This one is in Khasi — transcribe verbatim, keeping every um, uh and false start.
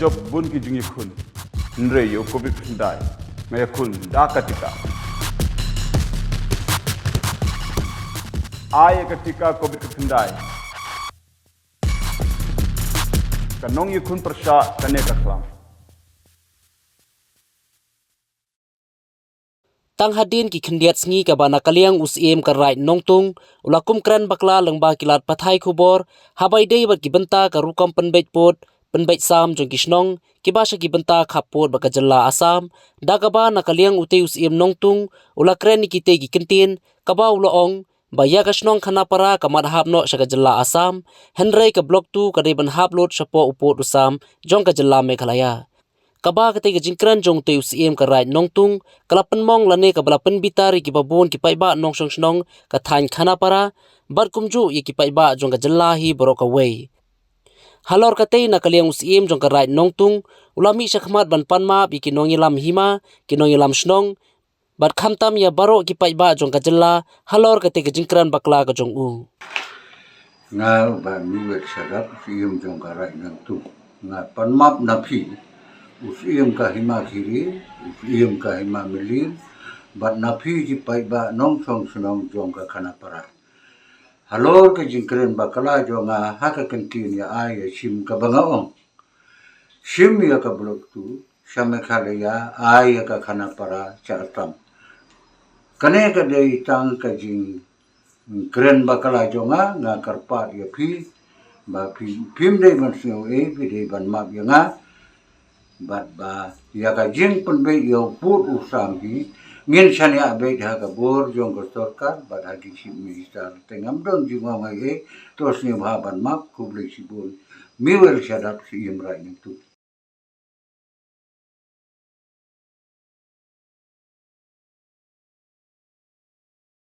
Jop bun ki jingïakhun. Hynrei ïa u covid khyndai nga ïakhun da ka tika. Ai ïa ka tika covid khyndai. Ka nongïakhun pyrshah kane ka khlam. Tang hadien ki khyndiat sngi kaba na ka liang u Syiem ka Raid Nongtung u la kum kren bakla lyngba ki lad pathai khubor, haba ïadei bad ki bynta ka rukom pynbeit pud pynbeit sam jong ki shnong kiba sha ki bynta khap pud bad ka jylla Assam. Da kaba na ka liang utei u Syiem Nongtung u la kren ïa kitei ki kyntien, kaba u la ong ba ïa ka shnong Khanapara ka mat hap noh sha ka jylla Assam, hynrei ka Block two ka dei ban hap lut shapoh u pud u sam jong ka jylla Meghalaya. Kaba katei ka jingkren jong utei u Syiem ka Raid Nongtung ka la pynmong lane kaba la pynbitar ïa kiba bun ki paidbah nongshong shnong ka thaiñ Khanapara bad kumjuh ïa ki paidbah jong ka jylla hi baroh kawei. Halor katei, na ka liang u Syiem jong ka Raid Nongtung u la mih shakhmat ban pan map ïa ki nongïalam hima, ki nongïalam shnong bad khamtam ïa baroh ki paidbah jong ka jylla halor katei ka jingkren bakla ka jong u. Nga u Bah Mewet Shadap, Syiem jong ka Raid Nongtung, nga pan map na phi u Syiem ka Hima Khiri, u Syiem ka Hima Mylliem, bad na phi ki paidbah nongshong shnong jong ka Khanapara. Halor ka jingkren bakla jong nga ha ka kyntien ïa ai ïa shim kaba nga ong, shim ïa ka Block two sha Meghalaya, ai ïa ka Khanapara sha Assam. Kane ka dei tang ka jingkren bakla jong nga. Nga kyrpad ïa phi ba phi, phim dei ban sngew ei, phi dei ban map ïa nga. Bad ba ïa ka jingpynbeit ïa u pud u sam hi ngin shaniah beit ha ka bor jong ka sorkar bad ha ki Chief Minister. Te ngam don jingong ei ei, to sngewbha ban map. Khublei shibun. Mewet Shadap, Syiem Raid Nongtung.